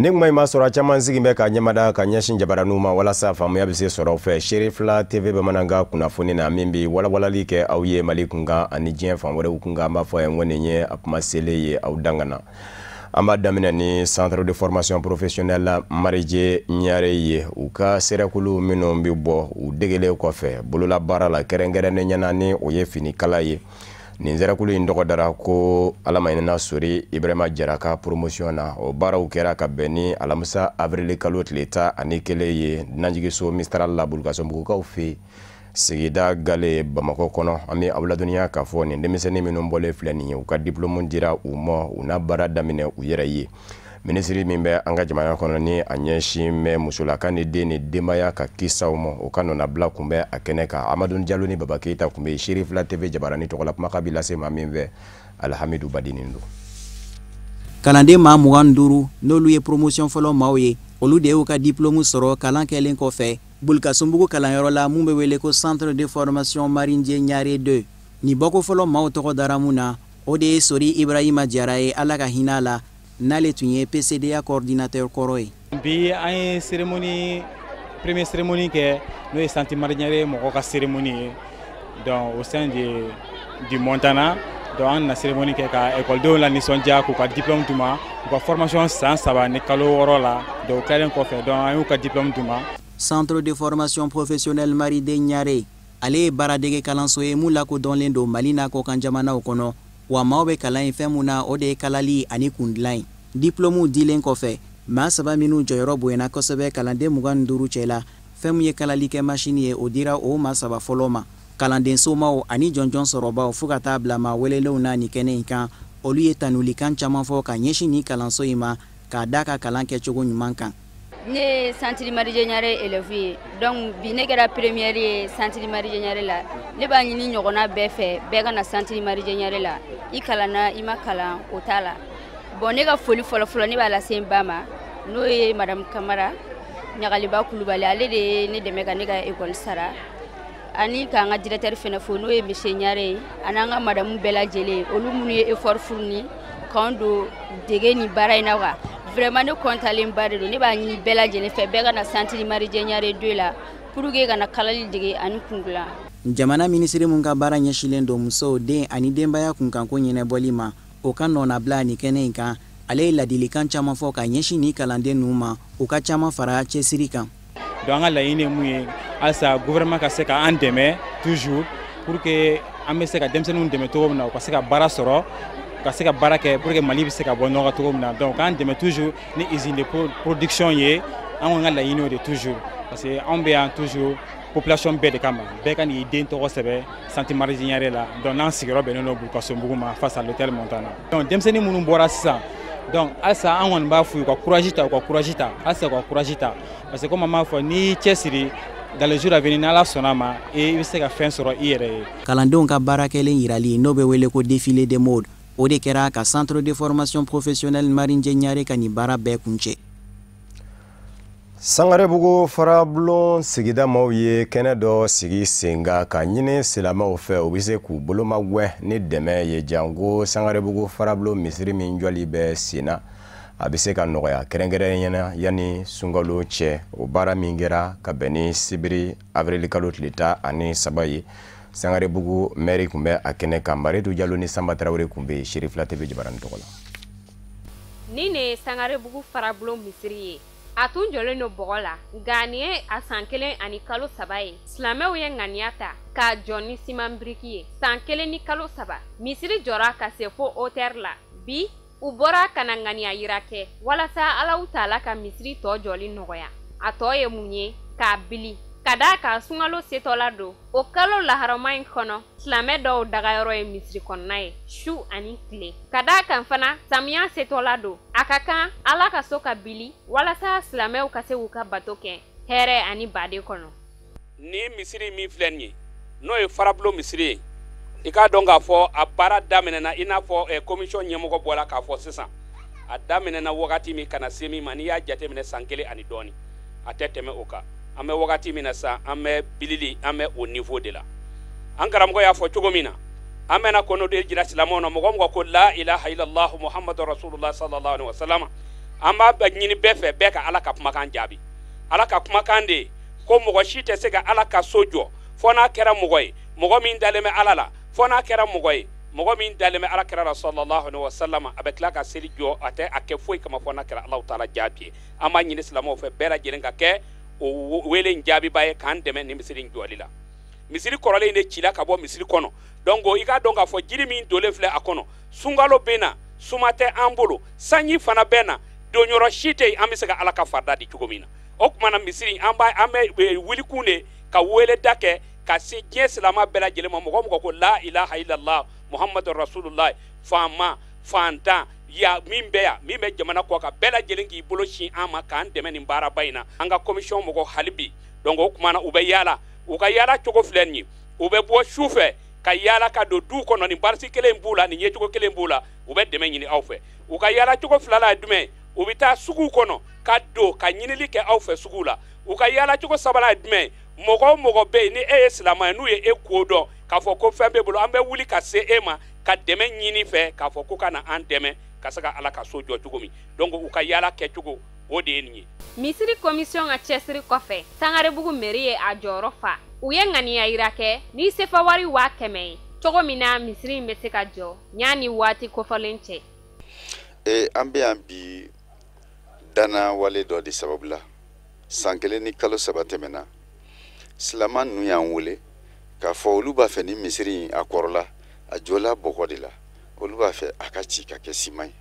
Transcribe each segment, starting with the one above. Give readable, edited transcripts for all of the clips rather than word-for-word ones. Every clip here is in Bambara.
Ni kuma in b'a sɔrɔ a caman sigi bɛ ka ɲɛmada ka ɲɛsin jabaraninw ma walasa faamuya bɛ se sɔrɔ fɛ. Seere fila TV bamanankan kunnafoni na, min bɛ walawalali kɛ aw ye Mali kunkan ani diɲɛ fan wɛrɛw kunkan, an b'a fɔ a ye ko nin ye a kuma selen ye aw dangana. An b'a daminɛ ni Centre de formation professionnelle Marijɛ Ɲare ye. U ka sɛrɛkulu minnu bɛ bɔ u degelen kɔfɛ bololabaara la, kɛrɛnkɛrɛnnenya na ni o ye finikala ye, nin sɛrɛkulu in tɔgɔ dara ko Ala ma hinɛna Sori Ibrahima Jara ka promotion na. O baaraw kɛra ka bɛn ni alamisa avril kalo tile 11 ye, Najigiso Mistral la, Bulukasunbugukaw fɛ, sigida Gale, Bamakɔ kɔnɔ. An bɛ aw ladɔnniya k'a fɔ nin denmisɛnnin minnu bɔlen filɛ nin ye, u ka diplôme dira u ma, u n'a baara daminɛ u yɛrɛ ye. Minisiri min bɛ an ka jamana kɔnɔ ni a ɲɛsin bɛ musolaka ni den ni denbaya ka kisaw ma, o ka nɔnabila kun bɛ a kɛnɛ kan. Amadu Jalo ni Baba Keyita kun bɛ Seere fila TV jabarani tɔgɔ la. Kumakan bɛ lase maa min fɛ, Alhamidu Badini don. Kalanden maa 25, n'olu ye promotion fɔlɔ maaw ye, olu de y'u ka diplôme sɔrɔ kalan kɛlen kɔfɛ Bulukasunbugu kalanyɔrɔ la mun bɛ wele ko Centre de formation Marijɛ Ɲare 2. Nin bɔko fɔlɔ maaw tɔgɔ dara mun na, o de ye Sori Ibrahima Jara ye, Ala ka hinɛ a la, n'ale tun ye PCDA coordinateur kɔrɔ ye. Bi an ye cérémonie, première cérémonie kɛ, n'o ye Centre Marijɛ mɔgɔw ka cérémonie ye, donc au sein du Montana. Donc an nana cérémonie kɛ ka ekɔlidenw la nisɔndiya, k'u ka diplôme d'u ma, u ka formation san 3 ni kalo 6 la. Donc o kɛlen kɔfɛ, donc an y'u ka diplôme d'u ma. Centre de formation professionnelle Marijɛ Ɲare, ale ye baaradege kalanso ye mun lakodɔnlen don Mali n'a kɔkan jamanaw kɔnɔ. Wa maaw bɛ kalan in fɛn mun na, o de ye kalali ani kundilan ye. Diplôme dilen kɔfɛ, maa saba minnu jɔyɔrɔ bonyana kosɛbɛ kalanden 25 cɛ la, fɛn min ye kalalikɛ masini ye, o dira o maa saba fɔlɔ ma. Kalanden somaw ani jɔnjɔn sɔrɔbaw, fo ka taa bila maa welelenw na nin kɛnɛ in kan, olu ye tanulikan caman fɔ ka ɲɛsin nin kalanso in ma, k'a da ka kalan kɛcogo ɲuman kan. Ne ye Centre Marijɛ Ɲare élève ye. Donc bi ne kɛra première ye Centre Marijɛ Ɲare la. Ne b'a ɲini ɲɔgɔnna bɛɛ fɛ, bɛɛ ka na Centre Marijɛ Ɲare la. I kalanna, i ma kalan, o t'a la. Bon, ne ka foli fɔlɔfɔlɔ, ne b'a lase n ba ma, n'o ye Madame Kamara Ɲagaliba Kulubali. Ale de ye ne dɛmɛ ka ne ka école sara, ani k'an ka directeur fɛnɛ fo, n'o ye monsieur Ɲare ye, ani an ka madame bɛɛ lajɛlen, olu minnu ye effort fourni k'an don dege ni baara in na quoi. Vraiment, ne kɔntalen ba de don. Ne b'a ɲini bɛɛ lajɛlen fɛ, bɛɛ ka na Centre Marijɛ Ɲare 2 la pour que ka na kalali dege ani kundilan. Jamana minisiri mun ka baara ɲɛsilen don musow, den ani denbaya kunkanko ɲɛnabɔli ma, o ka nɔnabila nin kɛnɛ in kan, ale ye ladilikan caman fɔ ka ɲɛsin nin kalanden ninnu ma, u ka caman fara cɛsiri kan. Donc an ka laɲini ye mun ye? Halisa gouvernement ka se k'an dɛmɛ toujours pour que an bɛ se ka denmisɛnninw dɛmɛ cogo min na, u ka se ka baara sɔrɔ, ka se ka baara kɛ, pour que Mali bɛ se ka bɔ nɔgɔ cogo min na. Donc k'an dɛmɛ toujours ni usine de production ye. An kɔni ka laɲini o de toujours, parce que anw bɛ yan toujours population bɛɛ de kama. Bɛɛ ka n'i den tɔgɔ sɛbɛn Centre Marijɛ Ɲare la. Donc n'an sigiyɔrɔ bɛnnen don Bulukasunbugu ma, face à l'hôtel Montana. Donc denmisɛnnin minnu bɔra sisan, donc halisa an kɔni b'a f'u ye u ka courage ta, u ka courage ta, halisa u ka courage ta, parce que comme an b'a fɔ, n'i y'i cɛsiri, dans les jours à venir, n'Ala sɔnna ma, i bɛ se ka fɛn sɔrɔ i yɛrɛ ye. Kalandenw ka baara kɛlen yirali, n'o bɛ wele ko défilé de mode, o de kɛra ka Centre de formation professionnelle Marijɛ Ɲare ka nin baara bɛɛ kuncɛ. Sangarebugu farabulon sigida maaw ye kɛnɛ dɔ sigi sen kan ka ɲini silamɛw fɛ, u bɛ se k'u boloma gwɛn ni dɛmɛ ye, janko Sangarebugu farabulon misiri min jɔli bɛ sen na, a bɛ se ka nɔgɔya, kɛrɛnkɛrɛnnenya na yanni sunkalo cɛ. O baara min kɛra ka bɛn ni sibiri avril kalo tile 13 ye, Sangarebugu mɛri tun bɛ a kɛnɛ kan. Maritu Jalo ni Sanba Tarawele tun bɛ yen, Seere fila TV jabarani tɔgɔ la. Nin de ye Sangarebugu farabulon misiri ye. A tun jɔlen don bɔgɔ la, nka nin ye a san 1 ani kalo 3 ye, silamɛw ye ŋaniya ta k'a jɔ ni siman biriki ye. San 1 ni kalo 3, misiri jɔra ka se fo hauteur la. Bi u bɔra ka na ŋaniya yira kɛ walasa Alahu Taala ka misiri tɔ jɔli nɔgɔya. A tɔ ye mun ye? K'a bili, ka d'a kan sunkalo setɔla don. O kalo laharama in kɔnɔ, silamɛ dɔw dagayɔrɔ ye misiri kɔnɔna ye su ani tile. Ka d'a kan fana, samiya setɔla don, a ka kan Ala ka so ka bili walasa silamɛw ka se k'u ka bato kɛ hɛrɛ ani baden kɔnɔ. Ni misiri min filɛ nin ye, n'o ye farabulon misiri ye, i k'a dɔn k'a fɔ a baara daminɛna, i n'a fɔ commission ɲɛmɔgɔ bɔra k'a fɔ sisan, a daminɛna wagati min ka na se min ma, n'i y'a jateminɛ, san 1 ani dɔɔnin, a tɛ tɛmɛ o kan. An bɛ wagati min na sisan, an bɛ bilili, an bɛ o niveau de la. An karamɔgɔ y'a fɔ cogo min na, an bɛna kɔnɔ de jira silamɛw na, mɔgɔ mɔgɔ ko la ilaha illallah muhammadu rasulullah sallallahu alaihi wasallam, An b'a ɲini bɛɛ fɛ, bɛɛ ka Ala ka kumakan jaabi. Ala ka kumakan de ko mɔgɔ si tɛ se ka Ala ka so jɔ fɔ n'a kɛra mɔgɔ ye, mɔgɔ min dalen bɛ Ala la, fɔ n'a kɛra mɔgɔ ye, mɔgɔ min dalen bɛ Ala kɛra la sallallahu alaihi wa sallam. A bɛ tila ka seli jɔ, a tɛ a kɛ foyi kama fɔ n'a kɛra Alahu taala jaabi ye. An b'a ɲini silamɛw fɛ bɛɛ lajɛlen ka kɛ o wele in jaabiba ye k'an dɛmɛ nin misiri in jɔli la. Misiri kɔrɔlen in de cila ka bɔ misiri kɔnɔ. Donc i k'a dɔn k'a fɔ jiri min donlen filɛ a kɔnɔ, sunkalo bɛ na, suma tɛ an bolo, sanji fana bɛ na, donyɔrɔ si tɛ yen an bɛ se ka Ala ka farida di cogo min na. O tuma na misiri an bɛ wuli kun de ka weleda kɛ ka se diɲɛ silamɛ bɛɛ lajɛlen ma. Mɔgɔ mɔgɔ ko la ilaha illallah muhammadu rasulullah, faama fantan ya min bɛ yan, min bɛ jamana kɔ kan, bɛɛ lajɛlen k'i bolo sin an ma k'an dɛmɛ nin baaraba in na. An ka commission mɔgɔ hali bi, donc o tuma na u bɛ yaala, u ka yaala cogo filɛ nin ye, u bɛ bɔ su fɛ ka yaala ka don du kɔnɔ, nin barisi kelen b'u la, nin yecogo kelen b'u la, u bɛ dɛmɛ ɲini aw fɛ. U ka yaala cogo filanan ye jumɛn ye? U bɛ taa sugu kɔnɔ ka don ka ɲinili kɛ aw fɛ sugu la. U ka yaala cogo sabanan ye jumɛn ye? Mɔgɔ o mɔgɔ bɛ yen ni e ye silamɛ ye, n'u ye e ko dɔn k'a fɔ ko fɛn b'e bolo, an bɛ wuli ka se e ma ka dɛmɛ ɲini fɛ k'a fɔ ko ka na an dɛmɛ ka se ka Ala ka so jɔ cogo min. Donc u ka yaala kɛcogo o de ye nin ye. Misiri commission ka cɛsiri kɔfɛ, Sangarebugu mairie ye a jɔyɔrɔ fa. U ye ŋaniya yira kɛ ni sefa wari 100 000 ye cogo min na misiri in bɛ se ka jɔ yanni waati kofɔlen cɛ. An bɛ yan bi danna wale dɔ de sababu la. San 1 ni kalo 3 tɛmɛna, silama ninnu y'an wele k'a fɔ olu b'a fɛ ni misiri in a kɔrɔla, a jɔla bɔgɔ de la, olu b'a fɛ a ka ci ka kɛ siman ye.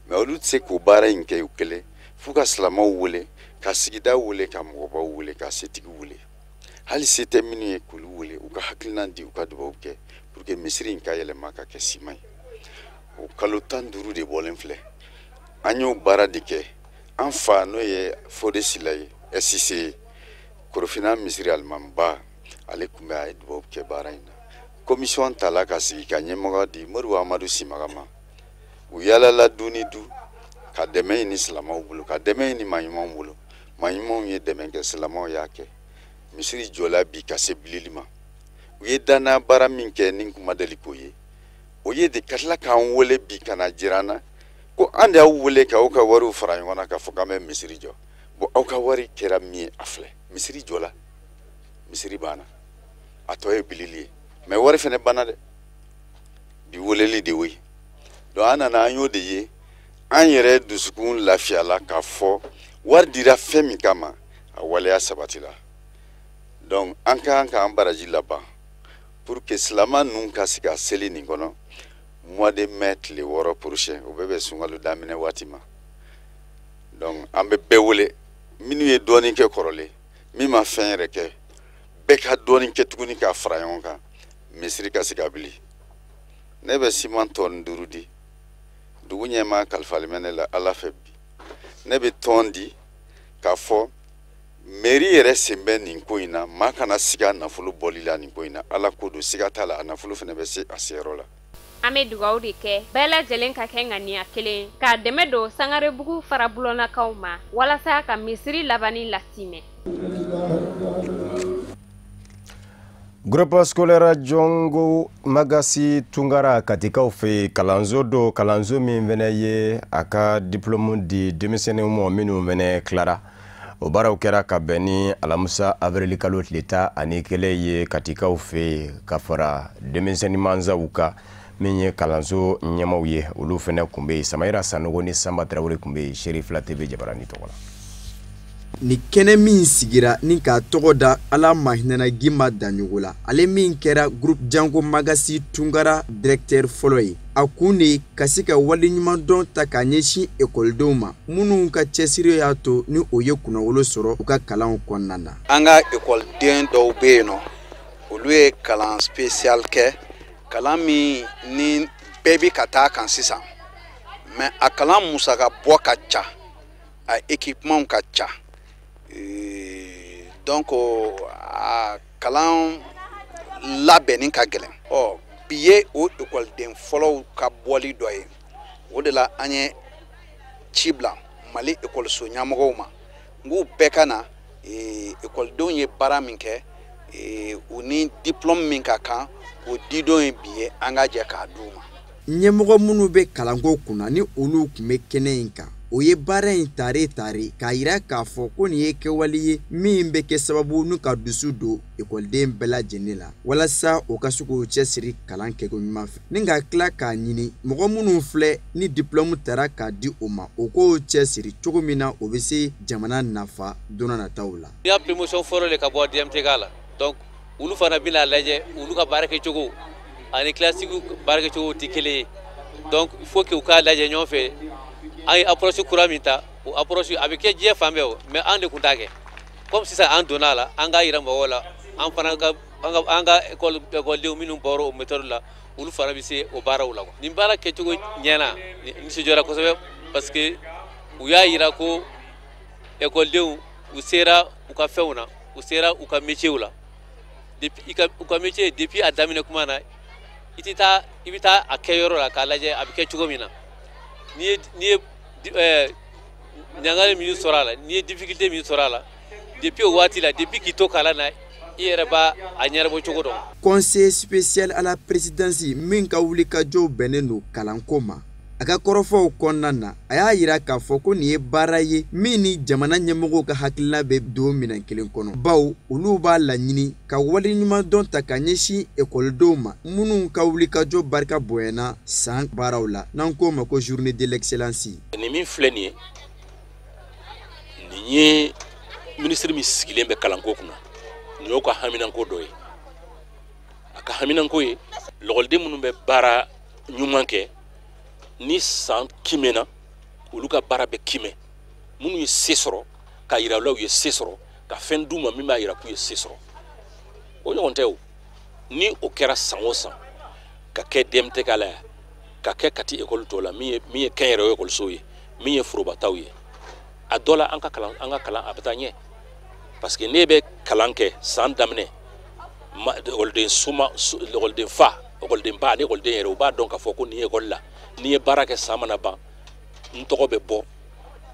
Mɛ olu tɛ se k'o baara in kɛ u kelen, f'u ka silamaw wele, ka sigida wele, ka mɔgɔbaw wele, ka setigiw wele, hali se tɛ minnu ye k'olu wele, u ka hakilina di, u ka dubawu kɛ pour que misiri in ka yɛlɛma ka kɛ siman ye. O kalo 15 de bɔlen filɛ, an y'o baara de kɛ. An fa n'o ye Fode Sila ye, SIC ye, Korofina misiri alimamiba, ale tun bɛ, a ye dubawu kɛ baara in na. Commission tala ka sigi ka ɲɛmɔgɔ di Moribo Amadu Simaga ma. U yaalala du ni du ka dɛmɛ ɲini silamɛw bolo, ka dɛmɛ ɲini maa ɲumanw bolo. Maa ɲumanw ye dɛmɛ kɛ, silamɛw y'a kɛ. Misiri jɔla bi ka se bilili ma. U ye danna baara min kɛ ni kun ma deli k'o ye, o ye de ka tila k'an wele bi ka na jira an na ko an de y'aw wele k'aw ka wariw fara ɲɔgɔn na k'a fɔ k'an bɛ misiri jɔ. Bon, aw ka wari kɛra min ye, a filɛ, misiri jɔla, misiri banna, a tɔ ye bilili ye. Mɛ wari fɛnɛ banna dɛ, bi weleli de y'o ye. Donc an nana, an y'o de ye, an yɛrɛ dusukun lafiyala k'a fɔ wari dira fɛn min kama, a waleya sabatila. Donc an ka kan k'an baraji laban pour que silama ninnu ka se ka seli nin kɔnɔ mois de mai tile 6 prochain, o bɛɛ bɛ sunkalo daminɛ waati ma. Donc an bɛ bɛɛ wele, minnu ye dɔɔnin kɛ kɔrɔlen, min ma fɛn yɛrɛ kɛ, bɛɛ ka dɔɔnin kɛ tuguni k'a fara ɲɔgɔn kan, misiri ka se ka bili. Ne bɛ siman tɔni 5 di, dugu ɲɛmaa kalifalen bɛ ne la Ala fɛ bi. Ne bɛ tɔn di k'a fɔ mairie yɛrɛ sen bɛ nin ko in na, maa kana siga nafolo bɔli la nin ko in na. Ala ko don, siga t'a la, a nafolo fana bɛ se a seyɔrɔ la. An bɛ dugawu de kɛ bɛɛ lajɛlen ka kɛ ŋaniya kelen k'a dɛmɛ don Sangarebugu farabulonnakaw ma walasa ka misiri labanni latimɛ. Groupe scolaire Jongo Magasi Tungara Katikaw fɛ yen, kalanso don, kalanso min fɛnɛ ye a ka diplôme di denmisɛnninw ma minnu fɛnɛ tilara. O baaraw kɛra ka bɛn ni alamisa avril kalo tile 11 ye Katikaw fɛ yen, ka fara denmisɛnnin mansaw kan. Min ye kalanso ɲɛmaw ye, olu fɛnɛ tun bɛ yen. Samayira Sanogo ni Sanba Tarawele tun bɛ yen, Seri Fila TV jabarani tɔgɔ la. Ni kɛnɛ min sigira ni k'a tɔgɔ da Ala ma hinɛna Gimba Daɲogo la, ale min kɛra groupe Jango Magasi Tunkara directeur fɔlɔ ye, a kun de ka se ka waleɲumandɔn ta k'a ɲɛsin ekɔlidenw ma minnu ka cɛsiri y'a to ni o ye kunnawolo sɔrɔ u ka kalanw kɔnɔna na. An ka ekɔliden dɔw bɛ yen nɔ, olu ye kalan spécial kɛ, kalan min ni bɛɛ bi ka taa kan sisan, mais a kalan musaka bɔ ka ca, a équipement ka ca. Donc a kalan labɛnni ka gɛlɛn. Ɔ bi ye o ekɔliden fɔlɔw ka bɔli dɔ ye. O de la an ye ci bila Mali ekɔliso ɲɛmɔgɔw ma, n k'u bɛɛ ka na ekɔlidenw ye baara min kɛ, u ni diplôme min ka kan, o didon ye bi ye, an ka jɛ k'a d'u ma. Ɲɛmɔgɔ minnu bɛ kalanko kunna ni olu tun bɛ kɛnɛ in kan, o ye baara in tare tare k'a yira k'a fɔ ko nin ye kɛwale ye min bɛ kɛ sababu n'u ka dusu don ekɔliden bɛɛ lajɛlen la walasa o ka se k'o cɛsiri kalan kɛko ɲuman fɛ ni ka tila k'a ɲini mɔgɔ minnu filɛ ni diplɔmu tara k'a di o ma o k'o cɛsiri cogo min na o bɛ se jamana nafa don nataw la. N'i y'a promotion fɔlɔ de ka bɔ DMTK la donc olu fana bɛna lajɛ olu ka baarakɛcogo ani classique baarakɛcogo tɛ kelen ye donc il faut que u k'a lajɛ ɲɔgɔn fɛ. An ye approche kura min ta o approche a bɛ kɛ diɲɛ fan bɛɛ o mais an de tun t'a kɛ comme sisan an donna a la an k'a yira mɔgɔw la an fana ka an ka ekɔlidenw minnu bɔra o méthode la olu fana bɛ se o baaraw la. Nin baara kɛcogo ɲɛna nisɔndiyara kosɛbɛ parce que u y'a yira ko ekɔlidenw u sera u ka fɛnw na u sera u ka métier la depuis u ka métier depuis a daminɛ kuma na i tɛ taa i bɛ taa a kɛyɔrɔ la k'a lajɛ a bɛ kɛ cogo min na n'i ye ɲagali min sɔrɔ a la n'i ye difficulté min sɔrɔ a la depuis o waati la depuis k'i to kalan na i yɛrɛ b'a a ɲɛnabɔ cogo dɔn. Conseil spécial à la présidence min ka wulikajɔw bɛnnen don kalanko ma a ka kɔrɔfɔw kɔnɔna na a y'a yira k'a fɔ ko nin ye baara ye min ni jamana ɲɛmɔgɔw ka hakilina bɛ don minɛn kelen kɔnɔ bawo olu b'a laɲini ka waleɲumandɔn ta ka ɲɛsin ekɔlidenw ma minnu ka wulikajɔ barika bonyana san baaraw la n'an k'o ma ko journée de l'excellence. Nin min filɛ nin ye nin ye minisiri min sigilen bɛ kalanko kunna nin y'o ka haminanko dɔ ye a ka haminanko ye lɔgɔliden minnu bɛ baara ɲuman kɛ ni san kimɛna olu ka baara bɛ kimɛ minnu ye se sɔrɔ k'a yira u la u ye se sɔrɔ ka fɛn d'u ma min b'a yira k'u ye se sɔrɔ o ɲɔgɔn tɛ o ni o kɛra san o san ka kɛ DMTK la yan ka kɛ Kati ekɔli tɔw la min ye kɛnyɛrɛye ekɔlisow ye min ye forobataw ye a dɔ la an ka kalan a bɛ taa ɲɛ parce que n'e bɛ kalan kɛ san daminɛ ekɔliden soma ekɔliden fa ekɔliden ba ani ekɔliden yɛrɛ u b'a dɔn k'a fɔ ko nin ekɔli la n'i ye baara kɛ san mana ban n tɔgɔ bɛ bɔ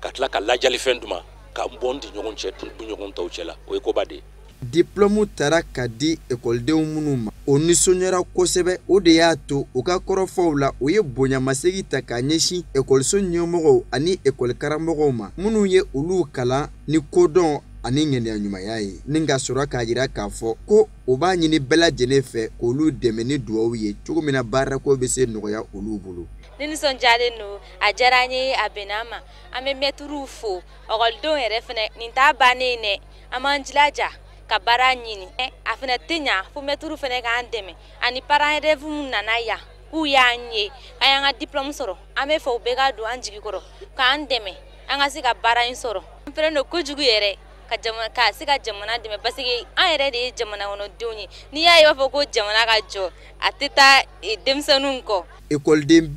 ka tila ka lajalifɛn d'u ma ka n bɔ n di ɲɔgɔn cɛ ɲɔgɔn tɔw cɛ la o ye koba de ye. Diplɔmu tara ka di ekɔlidenw minnu ma o nisɔndiyara kosɛbɛ o de y'a to u ka kɔrɔfɔw la o ye bonyamasegin ta k'a ɲɛsin ekɔliso ɲɛmɔgɔw ani ekɔlikaramɔgɔw ma minnu ye olu kalan ni kodɔn ani ŋaniya ɲumanya ye ni ka sɔrɔ k'a jira k'a fɔ ko o b'a ɲini bɛɛ lajɛlen fɛ k'olu dɛmɛ ni duwawu ye cogo min na baarako bɛ se nɔgɔya olu bolo. Ne nisɔndiyalen don a diyara n ye a bɛnna an ma an bɛ mɛtiriw fo ekɔlidenw yɛrɛ fɛnɛ nin t'a bannen ye dɛ an b'an jilaja ka baara ɲini a fɛnɛ tɛ ɲa fo mɛtiriw fɛnɛ k'an dɛmɛ ani parents d'élèves minnu nana yan k'u y'an ye k'an y'an ka diplôme sɔrɔ an bɛ fɛ u bɛɛ ka don an jigi kɔrɔ k'an dɛmɛ an ka se ka baara in sɔrɔ. An fɛnɛ don kojugu yɛrɛ ka se ka jamana dɛmɛ parce que an yɛrɛ de ye jamana kɔnɔdenw ye n'i y'a ye i b'a fɔ ko jamana ka jɔ a tɛ taa denmisɛnninw kɔ. Ekɔliden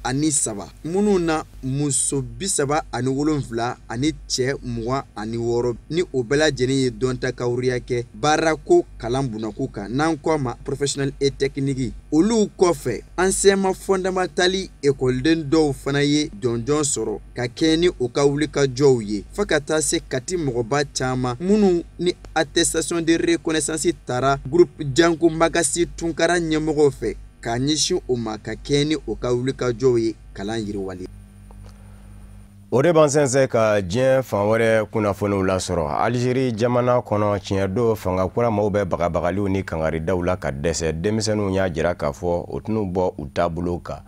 63 minnu na muso 37 ani cɛ 26 ni o bɛɛ lajɛlen ye dɔntakawuriya kɛ baarako kalan bunako kan n'an ko a ma professionnel et technique olu kɔfɛ enseignement fondamental ekɔliden dɔw fana ye jɔnjɔn sɔrɔ ka kɛɲɛ ni u ka wulikajɔw ye fo ka taa se Kati mɔgɔba caman minnu ni attestation de reconnaissance tara groupe Janko Magasi Tunkara ɲɛmɔgɔw fɛ k'a ɲɛsin o ma ka kɛɲɛ ni o ka wulikajɔw ye kalan yiriwali. O de b'an sɛnsɛn ka diɲɛ fan wɛrɛ kunnafoniw lasɔrɔ. Algérie jamana kɔnɔ tiɲɛ don fanga kura maaw bɛ bagabagaliw ni kangaridaw la ka dɛsɛ denmisɛnninw y'a jira k'a fɔ o tɛn'u bɔ u taabolo kan.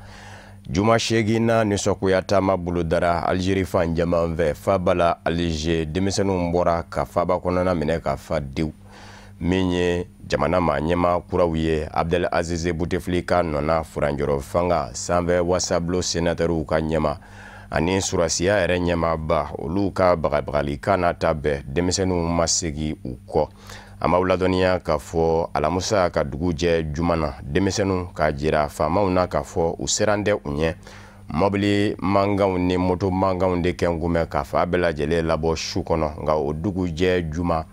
Juma 8 na nisɔngoya taama bolodara Algérie fan caman fɛ faaba la Alger denmisɛnninw bɔra ka faaba kɔnɔna minɛ ka fa dew min ye jamana maa ɲɛmaa kuraw ye Abdel Aziz Bouteflika nɔna furanjɔrɔ fanga sanfɛ wasabulon sénateurs ka ɲɛma ani surasiya yɛrɛ ɲɛmaaba olu ka bagabagalikan n'a ta bɛɛ denmisɛnninw ma segin u kɔ. An b'aw ladɔnniya k'a fɔ alamusa ka dugu jɛ juma na denmisɛnninw k'a jira faamaw na k'a fɔ u siran tɛ u ɲɛ mɔbili mankanw ni moto mankanw de kɛ kunbɛn k'a fa bɛɛ lajɛlen labɔ su kɔnɔ nka o dugu jɛ juma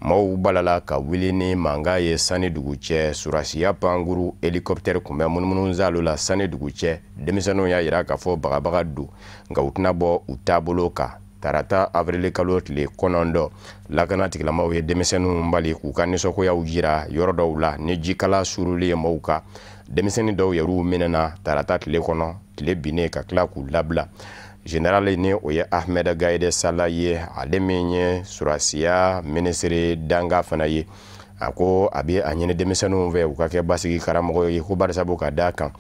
maaw balala ka wuli ni mankan ye sanni dugu cɛ surasiya pankuru hélicoptère kun bɛ munumunu zalo la sanni dugu cɛ denmisɛnninw y'a jira k'a fɔ bagabaga don nka u tɛna bɔ u taabolo kan. Tarata avril kalo tile 9 lakana tigilamaaw ye denmisɛnninw bali k'u ka nisɔngoyaw jira yɔrɔ dɔw la ni jikala suruli ye maaw kan denmisɛnnin dɔw yɛrɛw minɛna tarata tile kɔnɔ tile binnen ka tila k'u labila. Général ni o ye Ahmed Gaïd Salah ye, ale min ye surasiya minisiri danga fana ye, a ko a bɛ a ɲini denmisɛnninw fɛ u ka kɛ basigi karamɔgɔ ye, ko barisabu ka d'a kan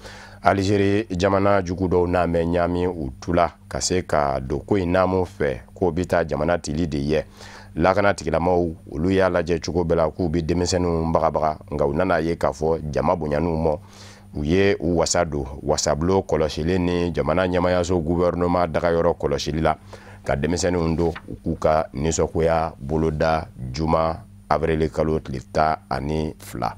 Alizeri jamana jugu dɔw n'a mɛn ɲaami u tula ka se ka don ko in naamu fɛ, k'o bɛ taa jamana tili de ye. Lakana tigilamaw olu y'a lajɛ cogo bɛɛ la k'u bɛ denmisɛnninw bagabaga, nka u nana ye k'a fɔ jama bonyan'u mɔ, u ye u wasa don wasabulon kɔlɔsili ni jamana ɲɛmayaso gouvernement dagayɔrɔ kɔlɔsili la, ka denmisɛnninw don u k'u ka nisɔngoya boloda juma avril kalo tile 12.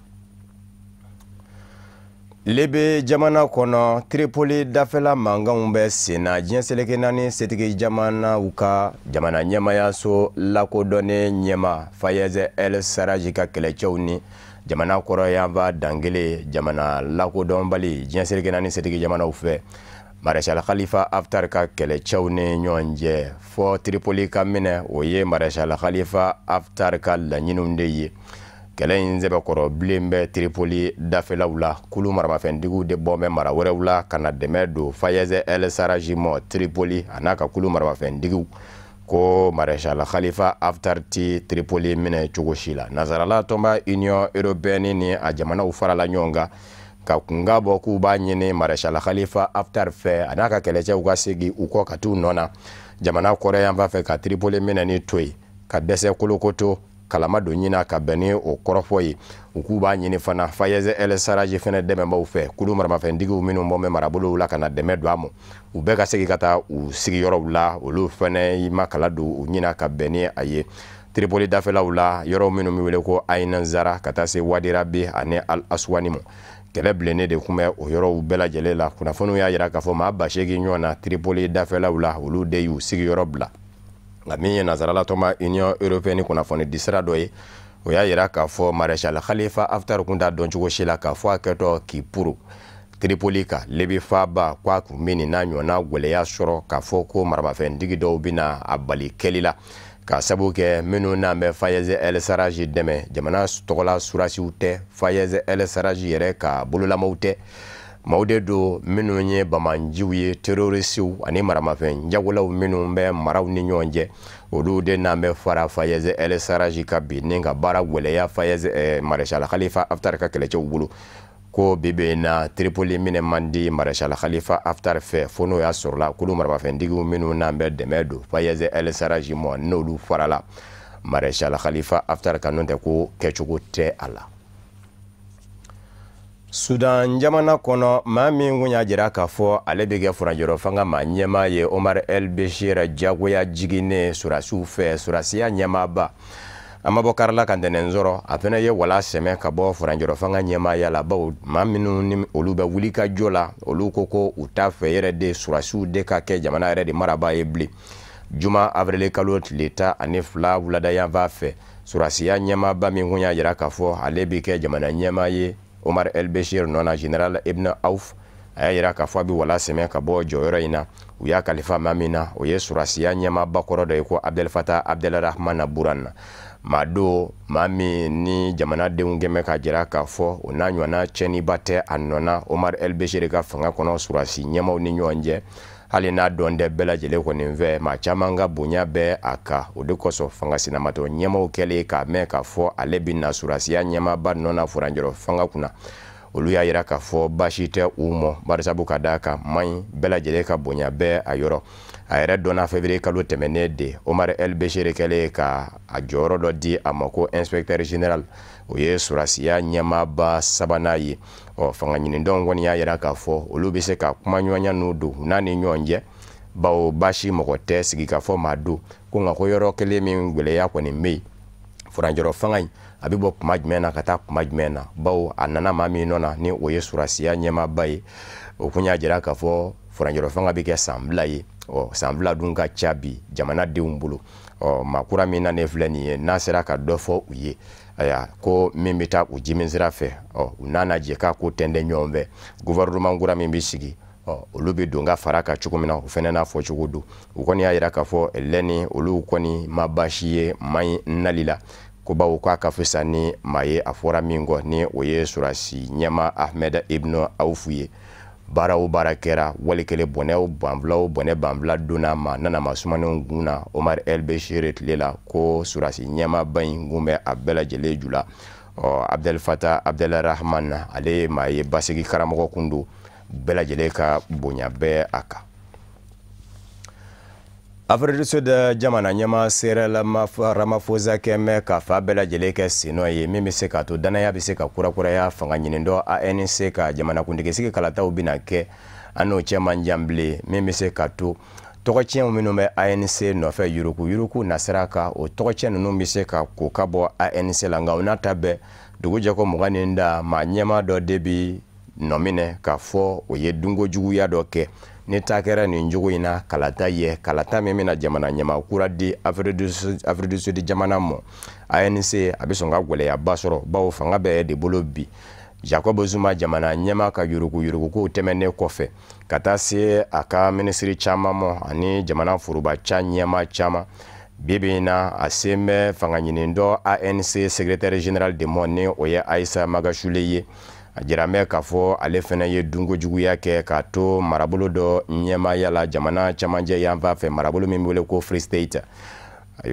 Libi jamana kɔnɔ, Tripoli dafɛla mankanw bɛ sen na. Diɲɛ seleke naani setigi jamanaw ka jamana ɲɛmayaso lakodɔnnen ɲɛma Fayez El Sarraj ka kɛlɛcɛw ni jamana kɔrɔyanfa dangele jamana lakodɔnbali diɲɛ seleke naani setigi jamanaw fɛ Maréchal Khalifa Haftar ka kɛlɛcɛw ni ɲɔgɔn cɛ, fɔ Tripoli ka minɛ, o ye Maréchal Khalifa Haftar ka laɲiniw de ye. Kɛlɛ in sɛbɛkɔrɔ bilen bɛ Tripoli dafɛlaw la. Kulu maramafɛntigiw de bɔ bɛ mara wɛrɛw la ka na dɛmɛ don Fayez El Sarraj mɔ Tripoli a n'a ka kulu maramafɛntigiw, ko Maréchal Khalifa Haftar ti Tripoli minɛ cogo si la. Nazarala tɔnba Union européenne ni a jamanaw farala ɲɔgɔn kan ka kunga bɔ k'u b'a ɲini Maréchal Khalifa Haftar fɛ a n'a ka kɛlɛcɛw ka segin u kɔ ka t'u nɔ na jamana kɔrɔyanfan fɛ, ka Tripoli minɛni to yen, ka dɛsɛ kolokoto kalama don ɲina ka bɛn ni o kɔrɔfɔ ye. U k'u b'a ɲini fana Fayez El Sarraj fɛnɛ dɛmɛbaw fɛ, kulu maramafɛntigiw minnu bɔ bɛ marabolow la ka na dɛmɛ don a ma, u bɛɛ ka segin ka taa u sigiyɔrɔw la, olu fɛnɛ ma kala don u ɲina ka bɛn ni a ye. Tripoli dafɛlaw la, yɔrɔ minnu bɛ wele ko Ain Zara ka taa se Wadi Rabi ani Al Aswani ma, kɛlɛ bilennen de kun bɛ o yɔrɔw bɛɛ lajɛlen la. Kunnafoniw y'a jira k'a fɔ maa 8000 ɲɔgɔn na Tripoli dafɛlaw la, olu de y'u sigiyɔrɔ bila. Nka min ye nazarala tɔnba Union européenne kunnafoni disira dɔ ye, o y'a jira k'a fɔ Maréchal Khalifa Haftar kun t'a dɔn cogo si la k'a fɔ a kɛtɔ k'i puru Tripoli kan Libi faaba, k'a kun bɛ nin n'a ɲɔgɔnna gwɛlɛya sɔrɔ k'a fɔ ko maramafɛntigi dɔw bɛna a bali kɛli la, k'a sabu kɛ minnu n'an bɛ Fayez El Sarraj dɛmɛ jamana tɔgɔla surasiw tɛ, Fayez El Sarraj yɛrɛ ka bololamaw tɛ, maaw de don minnu ye bamanjiw ye, terrorisiw ani maramafɛn jagolaw minnu bɛ maraw ni ɲɔgɔn cɛ, olu de n'an bɛ fara Fayez El Sarraj ka bi ni ka baara gwɛlɛya Fayez Maréchal Khalifa Haftar ka kɛlɛcɛw bolo. Ko bi bi in na Tripoli minɛ man di Maréchal Khalifa Haftar fɛ, fo n'o y'a sɔrɔla kulu maramafɛntigiw minnu n'an bɛ dɛmɛ don Fayez El Sarraj ma, n'olu farala Maréchal Khalifa Haftar kan, n'o tɛ ko kɛcogo tɛ a la. Sudan jamana kɔnɔ, maa min kun y'a jira k'a fɔ ale bɛ kɛ furancɛrɔ fanga maa ɲɛmaa ye, Omar El Bashir, jagoya jiginnen surasiw fɛ, surasiya ɲɛmaaba a ma bɔ karila ka ntɛnɛn sɔrɔ, a fana ye wala sɛmɛ ka bɔ furancɛrɔ fanga ɲɛmaaya la, bawo maa minnu ni olu bɛ wuli ka jɔ la, olu ko ko u t'a fɛ yɛrɛ de surasiw de ka kɛ jamana yɛrɛ de marabaa ye bilen. Juma avril kalo tile 12 wulada yanfan fɛ, surasiya ɲɛmaaba min kun y'a jira k'a fɔ ale bɛ kɛ jamana ɲɛmaa ye Omar El Bashir nɔ na, Général Ibn Auf, a y'a jira k'a fɔ a bɛ wala sɛmɛ ka bɔ jɔyɔrɔ in na. U y'a kalifa maa min na, o ye surasiya ɲɛmaaba kɔrɔ dɔ ye ko Abdel Fattah Abdelrahman Burhan. Maa don maa min ni jamanadenw kɛmɛ ka jira k'a fɔ o n'a ɲɔgɔnna tiɲɛniba tɛ a nɔ na Omar El Bashir ka fanga kɔnɔ surasi ɲɛmaaw ni ɲɔgɔn cɛ, hali n'a dɔn tɛ bɛɛ lajɛlen kɔni fɛ, maa caman ka bonya bɛ a kan. O de kosɔn fanga sinamatɔ ɲɛmaaw kɛlen k'a mɛn k'a fɔ ale bɛ na surasiya ɲɛmaaba nɔ na furancɛrɔ fanga kunna, olu y'a jira k'a fɔ baasi tɛ u mɔ, barisabu ka d'a kan man ɲi bɛɛ lajɛlen ka bonya bɛ a yɔrɔ. A yɛrɛ dɔnna février kalo tɛmɛnen de, Omar El Bashir kɛlen ka a jɔyɔrɔ dɔ di a ma ko inspecteur général, o ye surasiya ɲɛmaaba sabanan ye. Ɔ fanga ɲinidɔn kɔni y'a jira k'a fɔ olu bɛ se ka kumaɲɔgɔnya n'u don n'a ni ɲɔgɔn cɛ, bawo baasi mɔgɔ tɛ sigikafɔ maa don ko nka ko yɔrɔ kelen min gwɛlɛya kɔni bɛ yen, furancɛrɔ fanga in a bɛ bɔ kuma jumɛn na ka taa kuma jumɛn na, bawo a nana maa min nɔ na ni o ye surasiya ɲɛmaaba ye, o kun y'a jira k'a fɔ furancɛrɔ fanga bɛ kɛ san 2 ye. Ɔ san 2 dun ka ca bi jamanadenw bolo. Ɔ maa kura min nanen filɛ nin ye, n'a sera ka dɔ fɔ u ye, ayiwa ko min bɛ taa u jimin sira fɛ, ɔ u n'a na jɛ k'a ko tɛntɛn ɲɔgɔn fɛ, gouvernement kura min bɛ sigi, ɔ olu bɛ don ka fara kan cogo min na, o fana n'a fɔcogo don. U kɔni y'a jira k'a fɔ lɛni olu kɔni ma baasi ye maa in nali la, ko bawo k'a ka fisa ni maa ye a fɔra min kɔ ni o ye surasi ɲɛmaa Ahmed Ibn Awfu ye. Baara o baara kɛra wali kelen bɔnɛw banfila o bɔnɛ banfila donna ma nana ma sumanenw gun na Omar El Béchir tile la, ko surasi ɲɛmaaba in gun bɛ a bɛɛ lajɛlen ju la. Ɔ Abdel Fattah Abdel Rahman, ale ye maa ye, basigi karamɔgɔ kun don, bɛɛ lajɛlen ka bonya bɛɛ a kan. Afrique du Sud jamana ɲɛmaa Cyril Ramaphosa kɛmɛ ka fa bɛɛ lajɛlen kɛ sennɔ ye min bɛ se k'a to danaya bɛ se ka kurakuraya fanga ɲini dɔ ANC ka jamanakuntigisigi kalataw bɛna kɛ an n'o cɛ man jan bilen, min bɛ se ka to tɔgɔcɛnw minnu bɛ ANC nɔfɛ yuruku yuruku nasira kan, o tɔgɔcɛn ninnu bɛ se ka ko ka bɔ ANC la. Nka o n'a ta bɛɛ, dugu jɛko 20 ni da, maa ɲɛmaa dɔ de bi nɔminɛ k'a fɔ o ye dunko juguya dɔ kɛ. Ni taa kɛra nin jogo in na, kalata ye kalata min bɛna jamana ɲɛmaa kura di Afrique du Sud jamana ma, ANC a bɛ sɔn ka gɛlɛyaba sɔrɔ, bawo fanga bɛ de bolo bi. Jacob Zuma jamana ɲɛmaa ka yuruku yurukukow tɛmɛnen kɔfɛ ka taa se a ka minisiri caman ma ani jamana foroba ca ɲɛmaa caman, bi bi in na a sen bɛ fanga ɲini dɔ ANC secrétaire général de mɔ, ni o ye Aïssa Magashule ye. A jira bɛ k'a fɔ ale fana ye dunko juguya kɛ k'a to marabolo dɔ ɲɛmaaya la jamana camancɛ yanfan fɛ, marabolo min bɛ wele ko Free State.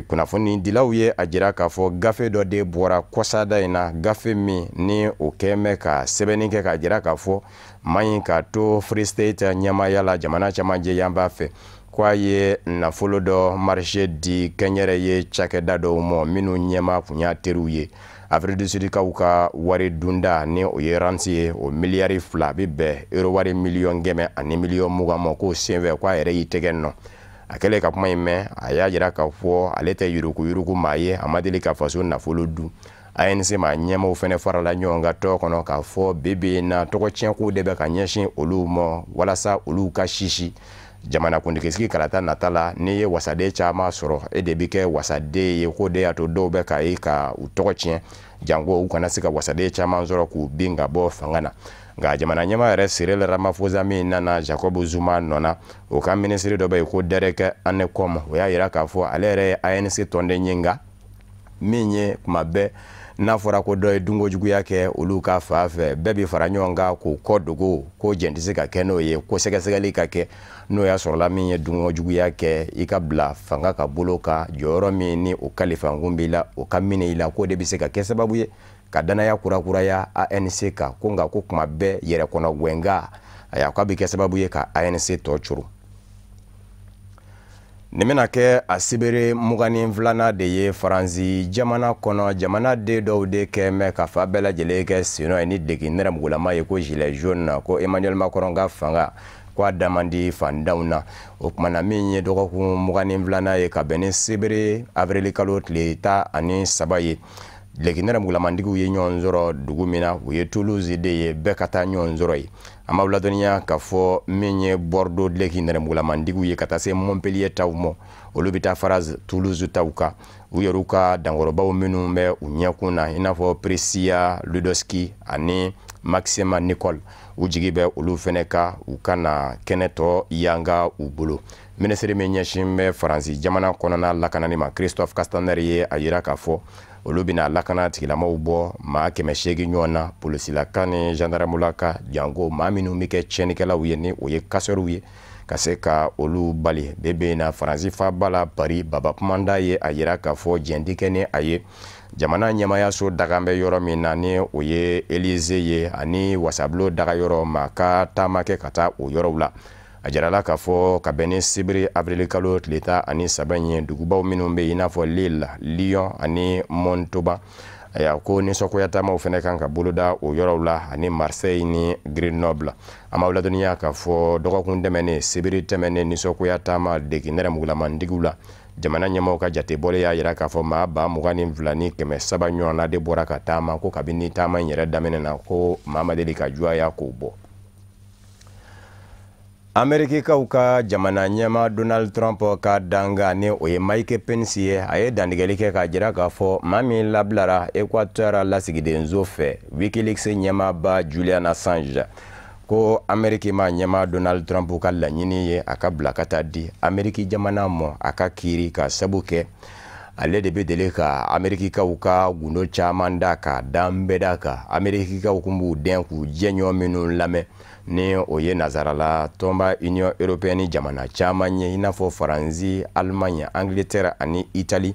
Kunnafonidilaw ye a jira k'a fɔ gafe dɔ de bɔra kɔsada in na, gafe min ni o kɛn bɛ ka sɛbɛnni kɛ k'a jira k'a fɔ maa in k'a to Free State ɲɛmaaya la jamana camancɛ yanfan fɛ, ko a ye nafolo dɔ marché di kɛnyɛrɛye cakɛda dɔw ma minnu ɲɛmaa kun y'a teriw ye. Afrique du Sud kaw ka wari dunda, ni o ye ransi ye, o miliyari 2 bɛ bɛn euro wari 120 miliyɔn ma, k'o senfɛ k'a yɛrɛ y'i tɛgɛ nɔ. A kɛlen ka kuma in mɛn, a y'a jira k'a fɔ ale tɛ yuruku yuruku maa ye, a ma deli ka faso nafolo dun. ANC maa ɲɛmaaw fɛnɛ farala ɲɔgɔn kan tɔn kɔnɔ k'a fɔ bi bi in na tɔgɔcɛnko de bɛ ka ɲɛsin olu ma walasa olu ka sisi jamanakuntigisigi kalata nata la. N'i ye wasaden caman sɔrɔ, e de bɛ kɛ wasaden ye. K'o de y'a to dɔw bɛ ka ye ka u tɔgɔ tiɲɛ, janko u kana se ka wasaden caman sɔrɔ k'u bin ka bɔ fanga na. Nka jamana ɲɛmaa yɛrɛ Cyril Ramaphosa min nana Jacob Zuma nɔ na, o ka minisiri dɔ bɛ yen ko Derek Hanekom, o y'a jira k'a fɔ ale yɛrɛ ye ANC tɔnden ye, nka min ye kuma bɛɛ n'a fɔra ko dɔ ye dunko juguya kɛ olu ka fa fɛ, bɛɛ bi fara ɲɔgɔn kan k'o kɔ dogo, ko jɛn tɛ se ka kɛ n'o ye, ko sɛgɛsɛgɛli ka kɛ, n'o y'a sɔrɔla min ye dunko juguya kɛ, i ka bila fanga ka bolo kan, jɔyɔrɔ min ni o kalifankun b'i la, o ka minɛ i la, k'o de bɛ se ka kɛ sababu ye ka danaya kurakuraya ANC kan. Ko nka ko kuma bɛɛ yɛrɛkɔnɔ gwɛnga, ayiwa, k'a bɛ kɛ sababu ye ka ANC tɔ coro. Nin bɛna kɛ a sibiri 22nan de ye Faransi jamana kɔnɔ, jamana den dɔw de kɛ mɛn ka fa bɛɛ lajɛlen kɛ sennɔ ye ni degi nɛrɛmugulama ye, ko gilet jaune, ko Emmanuel Macron ka fanga ko a da man di fandanw na. O kumana min ye dɔgɔkun 22nan ye ka bɛn ni sibiri avril kalo tile 13 ye, degi nɛrɛmugulamantigiw ye ɲɔgɔn sɔrɔ dugu min na, o ye Toulouse de ye. Bɛɛ ka taa ɲɔgɔn sɔrɔ yen. An b'aw ladɔnniya k'a fɔ min ye Bordeaux degi nɛrɛmugulamantigiw ye ka taa se Montpellier taw ma, olu bɛ taa fara Toulouse taw kan. U yɛrɛw ka dankɔrɔbaw minnu bɛ u ɲɛkun na, i n'a fɔ Priscilla Ludowski ani Maxime Nicole, u jigi bɛ olu fɛnɛ ka u ka na kɛnɛ tɔ yanga u bolo. Minisiri min ɲɛsin bɛ Faransi jamana kɔnɔna lakanani ma, Christophe Castaner ye a yira k'a fɔ olu bɛna lakana tigilamaw bɔ maa 800 ɲɔgɔn na, polisilaka ni gendarmulaka, janko maa minnu bɛ kɛ tiɲɛnikɛlaw ye, ni o ye casseurw ye, ka se ka olu bali. Bi bi in na, Faransi faaba la Paris, Baba Kumanda ye a yira k'a fɔ jɛn tɛ kɛ ni a ye jamana ɲɛmayaso dagan bɛ yɔrɔ min na, ni o ye Élysée ye, ani wasabulon daga yɔrɔ, maa ka taama kɛ ka taa o yɔrɔw la. A jirala k'a fɔ ka bɛn ni sibiri avril kalo tile 13 in ye, dugubaw minnu bɛ yen, i n'a fɔ Lille, Lyon ani Montauban, ayiwa, ko nisɔngoya taamaw fana kan ka boloda o yɔrɔw la, ani Marseille ni Grenoble. An b'aw ladɔnniya k'a fɔ dɔgɔkun tɛmɛnen, sibiri tɛmɛnen, nisɔngoya taama degi nɛrɛmugulamantigiw la, jamana ɲɛmaaw ka jatebɔli y'a jira k'a fɔ maa 22,300 ɲɔgɔnna de bɔra ka taama, ko kabini taama in yɛrɛ daminɛ na, ko maa ma deli ka juguya k'o bɔ. Amerikikaw ka jamana ɲɛma Donald Trump ka danga, ni o ye Mike Pence ye, a ye dantigɛli kɛ k'a jira k'a fɔ maa min labilara Équateur lasigidenso fɛ, Wikileaks ɲɛmaaba Julian Assange, ko Ameriki ma ɲɛma Donald Trump ka laɲini ye a ka bila ka taa di Ameriki jamana ma, a ka kiiri ka sabu kɛ Ale de bɛ deli ka Amerikikaw ka gundo caman da ka dan bɛɛ da kan. Amerikikaw kun b'u dɛn k'u jɛɲɔgɔn minnu lamɛn, ni o ye nazarala tɔnba Union européenne jamana caman ye, i n'a fɔ Faransi, Allemagne, Angleterre ani Italie.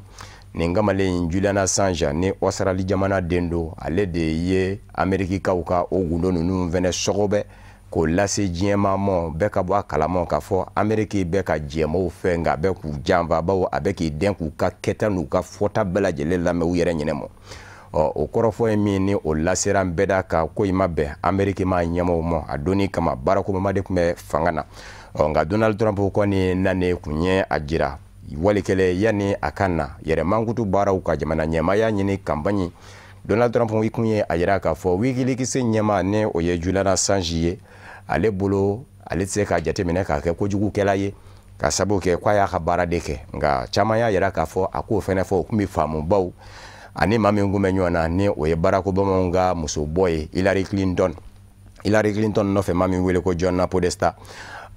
Nin kamalen Julian Assange, ni Australie jamana den don, ale de ye Amerikikaw ka o gundo ninnu fɛnɛ sɔgɔbɛ k'o lase diɲɛmaa ma, bɛɛ ka bɔ a kalama k'a fɔ Ameriki bɛ ka jɛmaw fɛ, nka a bɛ k'u janfa, bawo a bɛ k'i dɛn k'u ka kɛta n'u ka fɔta bɛɛ lajɛlen lamɛn u yɛrɛ ɲɛnɛ ma. Ɔ, o kɔrɔfɔ ye min ni o lasera bɛɛ da kan, ko in ma bɛn Ameriki ma ɲɛmaaw ma. A donni kama, Barack Obama de tun bɛ fanga na. Ɔ, nka Donald Trump kɔni nanen kun ye a jira walikɛlɛ yanni a ka na yɛrɛ mankutu baaraw ka jamana ɲɛmaaya ɲini campagne. Donald Trump i kun ye a jira k'a fɔ WikiLeaks ɲɛmaa, ni o ye Julian Assange ye, ale bolo ale tɛ se k'a jateminɛ k'a kɛ kojugukɛla ye, ka sababu kɛ k'a y'a ka baara de kɛ. Nka caman y'a jira k'a fɔ a k'o fɛnɛ fɔ, o tun bɛ faamu baw ani maa min kun bɛ ɲɔgɔn na, ni o ye Barack Obama ka musobɔ ye, Hillary Clinton. Hillary Clinton nɔfɛ maa min wele ko John Podesta,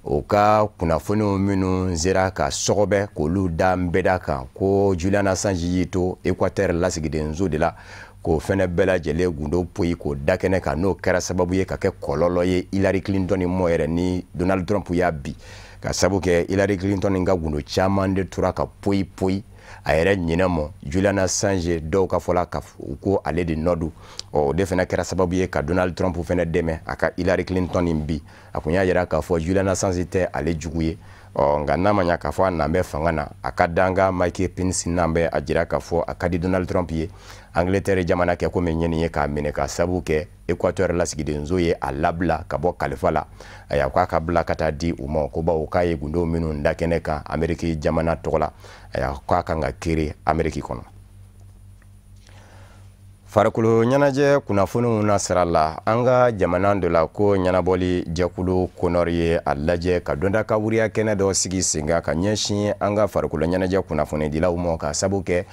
o ka kunnafoniw minnu sera ka sɔgɔbɛ k'olu da nbɛda kan ko Julian Assange y'i to Équateur lasigidenso de la, k'o fɛnɛ bɛɛ lajɛlen gundo poyi k'o da kɛnɛ kan, n'o kɛra sababu ye ka kɛ kɔlɔlɔ ye Hillary Clinton ni mɔ yɛrɛ ni Donald Trump y'a bi, ka sababu kɛ Hillary Clinton ka gundo caman de tora ka poyi poyi a yɛrɛ ɲinɛ mɔ. Julian Assange dɔw ka fɔla ka ko ale de nɔ don. Ɔ, o de fɛnɛ kɛra sababu ye ka Donald Trump fɛnɛ dɛmɛ a ka Hillary Clinton nin bi. A kun y'a yira k'a fɔ Julian Assange tɛ ale jugu ye. Ɔ, nka n'a ma ɲa k'a fɔ a nan bɛ fanga na, a ka danga Mike Pence n'an bɛ a jira k'a fɔ a ka di Donald Trump ye. Angleterre jamana kɛ komi ɲɛni ye k'a minɛ, ka sababu kɛ Équateur lasigidenso ye a labila ka bɔ kalifa la. Ayiwa, k'a ka bila ka taa di u ma, ko bawo k'a ye gundo minnu da kɛnɛ kan Ameriki jamana tɔgɔ la, ayiwa, k'a kan ka kiiri Ameriki kɔnɔ. Farikolo ɲɛnajɛ kunnafoniw na sira la, an ka jamana dɔ la ko ɲɛnabɔli jɛkulu CONOR ye a lajɛ ka donda ka wuriya kɛnɛ dɔ sigi sen kan ka ɲɛsin an ka farikolo ɲɛnajɛ kunnafonidilaw ma, ka sabu kɛ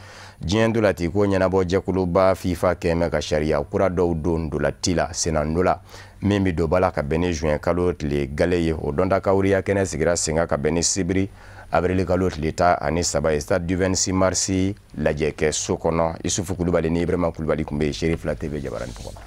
diɲɛ dolati ko ɲɛnabɔ jɛkuluba FIFA kɛmɛ ka sariya kura dɔw don dolati la senna-ndola min bɛ don ba la ka bɛn ni juin kalo tile gale ye. O donda ka wuriya kɛnɛ sigira sen kan ka bɛn ni sibiri avril kalo tile 13 ye, stade du 26 mars lajɛkɛ so kɔnɔ. Isufu Kulubali ni Ibrahima Kulubali tun bɛ yen Seere Fila TV jabarani tɔgɔ la.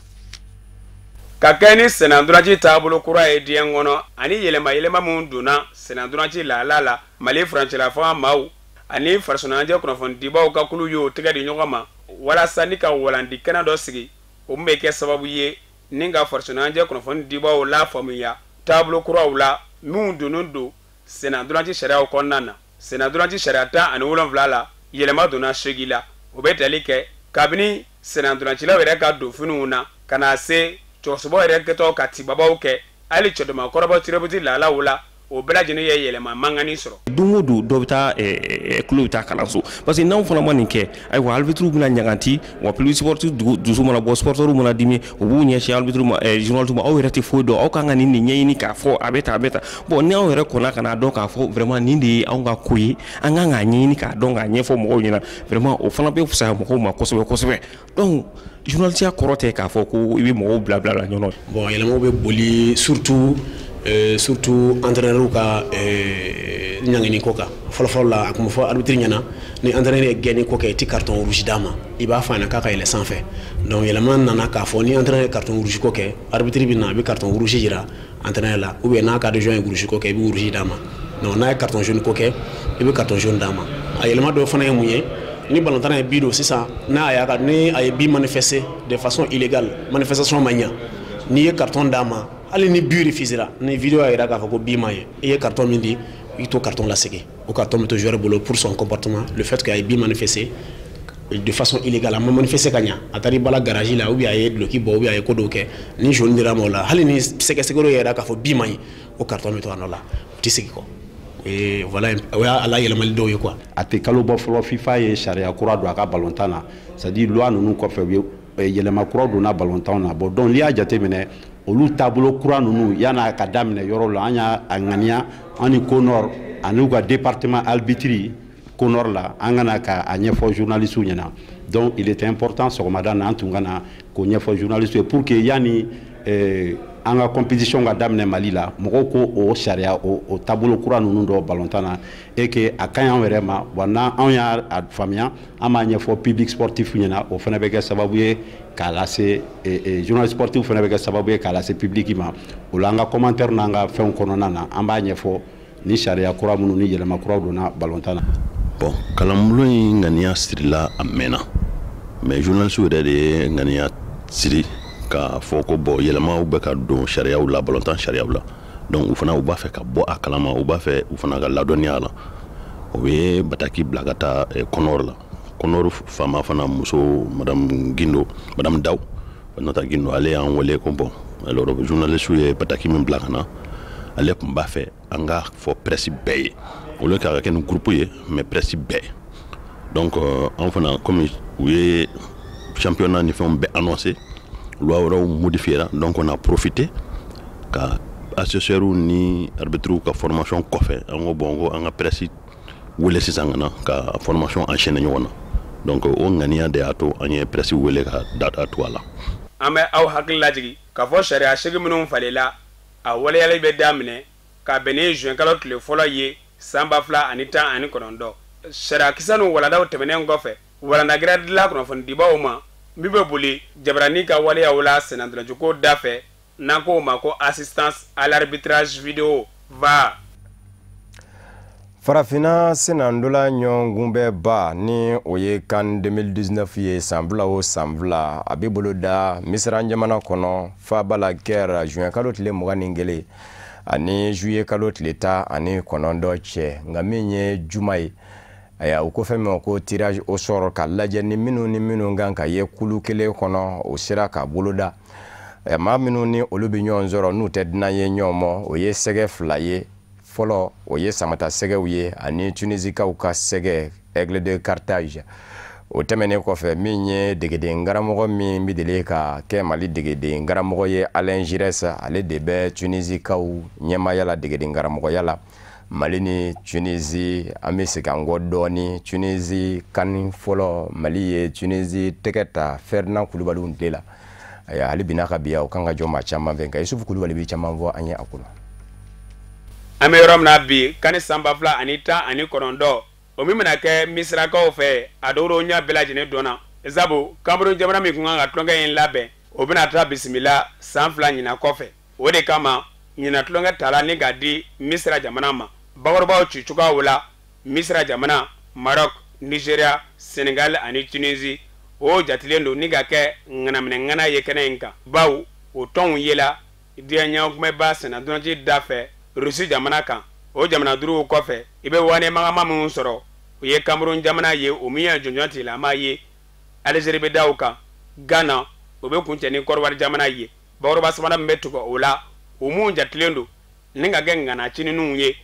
Ka kɛ ni sennantolaci taabolo kura ye diɲɛ kɔnɔ ani yɛlɛma yɛlɛma minnu donna sennantolaci lahala la, Mali furancɛlafanga maaw ani farisɔnɲɛnajɛ kunnafonidibaw ka kulu y'o tɛgɛ di ɲɔgɔn ma walasa ni ka walandi kɛnɛ dɔ sigi, o min bɛ kɛ sababu ye ni ka farisɔnɲɛnajɛ kunnafonidibaw lafaamuya taabolo kuraw la minnu donnen don sennantolaci sariyaw kɔnɔna na. Sennantolaci sariya 17 la, yɛlɛma donna 8 la. O bɛ tali kɛ kabini sennantolacilaw yɛrɛ ka donfiniw na ka na se cɛkɔrɔbaw yɛrɛ kɛtɔ ka tibabaw kɛ, hali cɛdamakɔrɔba tirebuti laalaw la, o bɛɛ lajɛlen ye yɛlɛma mankanni sɔrɔ. Don o don dɔ bɛ taa kulo bɛ taa kalanso, parce que n'anw fana ma nin kɛ, ayiwa, arbitre bɛna ɲaganti wa public sportif dusu mana bɔ, supporters mana dimi, u b'u ɲɛsin arbitre ma, journaliste ma: aw yɛrɛ tɛ foyi dɔn, aw kan ka nin de ɲɛɲini k'a fɔ a bɛ tan, a bɛ tan. Bon, ni anw yɛrɛ kɔnna ka n'a dɔn k'a fɔ vraiment nin de ye anw ka ko ye, an kan k'a ɲɛɲini k'a dɔn k'a ɲɛfɔ mɔgɔw ɲɛna, vraiment o fana bɛ fisaya mɔgɔw ma kosɛbɛ kosɛbɛ. Donc journaliste kɔrɔ tɛ k'a fɔ ko i bɛ mɔgɔw bila bila la ɲɔgɔn na. Bon, yɛlɛmaw bɛ boli surtout entraîneur ka ɲangini ko kan. Fɔlɔfɔlɔ la, a tun bɛ fɔ arbitre ɲɛna ni entraîneur ye gɛnni ko kɛ, i tɛ carton rouge d'a ma, i b'a fɔ a ɲɛna k'a ka yɛlɛ sanfɛ. Donc yɛlɛma nana k'a fɔ ni entraîneur ye carton rouge ko kɛ, arbitre bɛ na, a bɛ carton rouge jira entraîneur la, ou bien n'a ka adjoint ye rouge ko kɛ, i bɛ rouge d'a ma. Donc n'a ye carton jaune ko kɛ, i bɛ carton jaune d'a ma. A yɛlɛma dɔ fana ye mun ye? Ni balontanna ye but don sisan, n'a y'a ka ni a ye but manifester de façon illégale, manifestation ma ɲa, n'i ye carton d'a ma, hali ni but refusera, ni vidéo y'a jira k'a fɔ ko but ma ye, i ye carton min di, i t'o carton lasegin. O carton bɛ to joueur bolo pour son comportement, le fait qu'il a but manifesté de façon illégale, a ma manifester ka ɲa, a taara i bala garage la, ou bien a ye duloki bɔ, ou bien a ye ko dɔw kɛ, ni jaune dira ma o la, hali ni sɛgɛsɛgɛliw y'a jira k'a fɔ but ma ɲi, o carton bɛ to a nɔ la, o tɛ segin kɔ. Et voilà, o y'a la yɛlɛmali dɔw ye quoi. A tɛ kalo bɔ fɔlɔ, FIFA ye sariya kura don a ka balontan na, c'est à dire loi ninnu kɔfɛ, u ye yɛlɛma kura donna balontan na. Bon, donc n'i y'a jateminɛ, olu taabolo kura ninnu, yan'a ka daminɛ yɔrɔ la, an y'a ŋaniya, an ni CONOR ani u ka département arbitre CONOR la, an ka na ka a ɲɛfɔ journalistes ɲɛna. Donc il était important sɔgɔmada na an tun ka na k'o ɲɛfɔ journalistes ye pour que yanni an ka compétition ka daminɛ Mali la, mɔgɔw ko o sariya o taabolo kura ninnu dɔ balontan na et que a ka ɲi anw yɛrɛ ma. Wa n'anw y'a faamuya, an b'a ɲɛfɔ public sportif ɲɛna, o fana bɛ kɛ sababu ye k'a lase journaliste sportif fana bɛ kɛ sababu ye k'a lase public ma. O la, an ka commentaire n'an ka fɛnw kɔnɔna na, an b'a ɲɛfɔ ni sariya kura minnu ni yɛlɛma kuraw donna balontan na. Bon, kalanbulon in ŋaniya sirila a mɛnna, mais journaliste yɛrɛ de ye ŋaniya siri k'a fɔ ko bon, yɛlɛmaw bɛ ka don sariyaw la, balontan sariyaw la. Donc u fana u b'a fɛ ka bɔ a kalama, u b'a fɛ u fana ka ladɔnniya a la. O ye bataki bila ka taa CONOR la. CONOR faama fana muso, madame Gindo, madame Daw Nota Gindo, ale y'an wele ko bon, alors journaliste ye bataki min bila ka na, ale tun b'a fɛ an ka fɔ presse bɛɛ ye, au lieu k'a kɛ ni groupe ye, mais presse bɛɛ. Donc an fana, comme u ye championnat ni fɛnw bɛɛ annoncé, loi wɛrɛw modifiera, donc on a profité ka assesseurs ni arbitres ka formation kɔfɛ, an ko bon, ko an ka presse wele sisan ka na ka formation enchaîner ɲɔgɔn na. Donc o ŋaniya de y'a to an ye presse wele ka da to a la. An bɛ aw hakili lajigi k'a fɔ sariya seegin minnu falenla, a waleyali bɛ daminɛ ka bɛn ni juin kalo tile fɔlɔ ye san 2019. Sariyakisɛ ni waladaw tɛmɛnen kɔfɛ, walandagɛrɛ dila kunnafonidibaw ma min bɛ boli jabarani ka waleyaw la sennantolaciko da fɛ, n'an k'o ma ko assistance à l'arbitrage vidéo VAR. Farafinna senandola ɲɔgɔnkunbɛnba, ni o ye CAN 2019 ye, san 2 o san 2, a bɛ bolo da Misira jamana kɔnɔ, faaba la Caire, juin kalo tile 21 ani juillet kalo tile 19 cɛ. Nka min ye juma ye, ayiwa, u ko fɛn min ma ko tirage au sort, ka lajɛ ni minnu ni minnu kan ka ye kulu kelen kɔnɔ, o sera ka boloda. Maa minnu ni olu bɛ ɲɔgɔn sɔrɔ, n'u tɛ dunan ye ɲɔgɔn ma, o ye sɛgɛ fila ye. Fɔlɔ, o ye samata sɛgɛw ye ani Tunisikaw ka sɛgɛ Aigle de Carthage. O tɛmɛnen kɔfɛ, min ye degeden karamɔgɔ min bɛ deli ka kɛ Mali degeden karamɔgɔ ye, Alain Giresse, ale de bɛ Tunisikaw ɲɛmaaya la degeden karamɔgɔya la. Mali ni Tunisi, an bɛ segin an kɔ dɔɔni. Tunisi CAN fɔlɔ, Mali ye Tunisi tɛgɛ ta Ferdinand Kulubaliw tile la. Ayiwa, hali bi n'a ka biya, o kan ka jɔ maa caman fɛ, nka Yusufu Kulubali bɛ caman fɔ an ye a ko la. An bɛ yɔrɔ min na bi, CAN san 2019, o min bɛna kɛ Misirakaw fɛ, a dɔw ɲɛ bɛɛ lajɛlen dɔnna, sabu Cameroun jamana min tun kan ka tulonkɛ in labɛn, o bɛna taa bisimila san 2 ɲinan kɔfɛ. O de kama ɲinan tulonkɛ tala ni k'a di Misira jamana ma. Bakurubaw ci cogoyaw la, Misira jamana, Maroc, Nigeria, Sénégal ani Tunisie, o jatilen don ni ka kɛ ŋanaminɛ ŋana ye kɛnɛ in kan, bawo o tɔnw yela diɲɛ ɲɔgɔnkunbɛnba sennantolaci da fɛ Rusi jamana kan. O jamana duuru kɔfɛ, i bɛ wane magama minnu sɔrɔ, o ye Cameroun jamana ye, o min ye jɔnjɔn tigilama ye. Algérie bɛ da o kan, Ghana, o bɛ kuncɛ ni Côte d'Ivoire jamana ye. Bakuruba sabanan min bɛ tugu o la, o mun jatilen don ni ka kɛ ŋana cininw ye,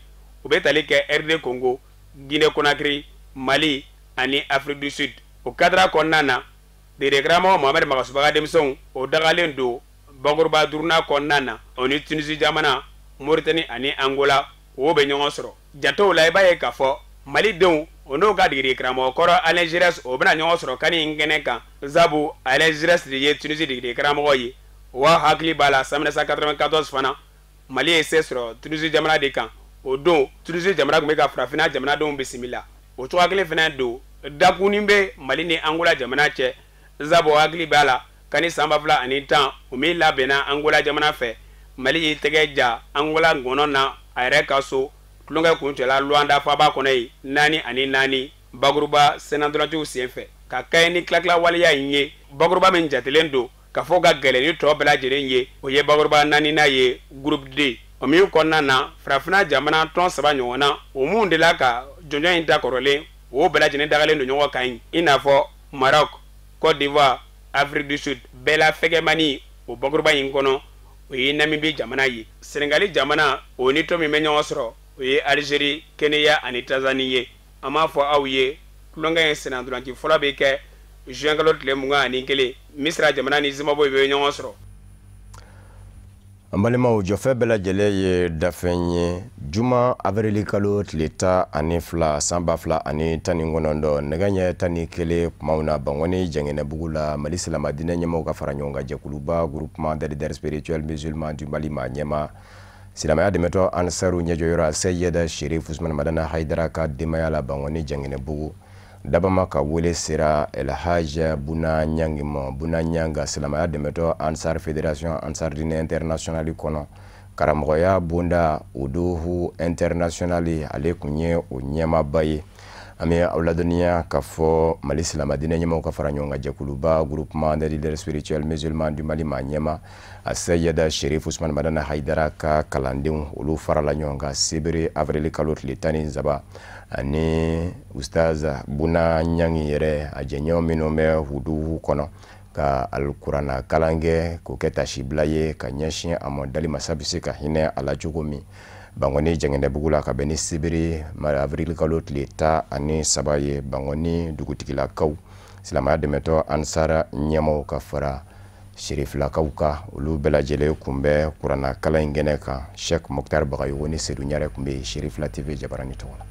o bɛ tali kɛ RD Congo, Guinée Conakry, Mali ani Afrique du Sud. O cadre kɔnɔna na, degeden karamɔgɔ Mohamed Magasuba ka denmisɛnw, o dagalen don bakuruba duurunan kɔnɔna na, o ni Tunisie jamana, Mauritanie ani Angola, o bɛ ɲɔgɔn sɔrɔ. Jatew la, i b'a ye k'a fɔ malidenw, o n'o ka degeden karamɔgɔ kɔrɔ Alain Giresse, o bɛna ɲɔgɔn sɔrɔ CAN in kɛnɛ kan, sabu Alain Giresse de ye Tunisie degeden karamɔgɔ ye. Wa hakili b'a la, san 1994 fana, Mali ye se sɔrɔ Tunisie jamana de kan. O don, Tunisie jamana tun bɛ ka farafinna jamanadenw bisimila. O cogoya kelen fana don, dakunin bɛ Mali ni Angola jamana cɛ, sabu hakili b'a la CAN san 2010, o min labɛnna Angola jamana fɛ, Mali y'i tɛgɛ ja Angola ngɔnɔ na a yɛrɛ ka so. Tulonkɛ kuncɛla Luanda faaba kɔnɔ yen, 4-4, bakuruba sennantolaciw senfɛ. Ka kɛɲɛ ni tilakila waleya in ye, bakuruba min jatelen don ka fɔ ka gɛlɛn ni tɔ bɛɛ lajɛlen ye, o ye bakuruba naaninan ye, groupe D, o min kɔnɔna na farafinna jamana tɔn saba ɲɔgɔn na, o mun de la ka jɔnjɔn in ta kɔrɔlen, o bɛɛ lajɛlen dagalen don ɲɔgɔn kan yen, i n'a fɔ Maroc, Côte d'Ivoire, Afrique du Sud. Bɛɛ la fɛgɛmani o bakuruba in kɔnɔ, o ye Namibie jamana ye. Senegali jamana, o ni tɔn min bɛ ɲɔgɔn sɔrɔ, o ye Algérie, Kenya ani Tanzanie ye. An b'a fɔ aw ye, tulonkɛ in sennantolaci fɔlɔ bɛ kɛ juin kalo tile 21, Misira jamana ni Zimbabwe bɛ ɲɔgɔn sɔrɔ. An balimaw, jɔfɛ bɛɛ lajɛlen ye dafɛn ye. Juma avril kalo tile 12 san 2019, nɛgɛ ɲɛ 11 kumaw na, Bankɔni Jɛngɛnɛbugu la, Mali silamɛdinɛ ɲɛmɔgɔw ka fara ɲɔgɔn kan jɛkuluba Groupement des leaders spirituels musulmans du Mali ma ɲɛma, silamɛya dɛmɛtɔ Ansaru ɲɛjɔyɔrɔ Seyid Sherif Usman Madani Hayidara ka denbaya la Bankɔni Jɛngɛnɛbugu, dabama ka wele sera Elhaj Buna Ɲangi ma. Buna Ɲanga, silamɛya dɛmɛtɔ Ansar Fédération Ansar Dine International kɔnɔ, karamɔgɔya bonda Uduhu International, ale kun ye o ɲɛmaaba ye. An bɛ aw ladɔnniya k'a fɔ Mali silamɛdinɛ ɲɛmɔgɔw ka fara ɲɔgɔn kan jɛkuluba Groupement des leaders spirituels musulmans du Mali ma ɲɛma Seyid Sherif Usman Madani Hayidara ka kalandenw, olu farala ɲɔgɔn kan sibiri avril kalo tile 13 ani Ustaz Buna Ɲangi yɛrɛ, a jɛɲɔgɔn minnu bɛ Huduhu kɔnɔ, ka alikuranna kalan kɛ k'o kɛ tasibila ye ka ɲɛsin a ma, dali masa bɛ se ka hinɛ a la cogo min, Bankɔni Jɛngɛnɛbugu la, ka bɛn ni sibiri avril kalo tile 13 ye. Bankɔni dugutigilakaw, silamɛya dɛmɛtɔ Ansara ɲɛmaw ka fara Serifilakaw kan, olu bɛɛ lajɛlen kun bɛ kuranna kalan in kɛnɛ kan. Sheikh Mokhtar Bagayogo ni Seydou Ɲare kun bɛ yen Serifila TV jabarani tɔgɔ la.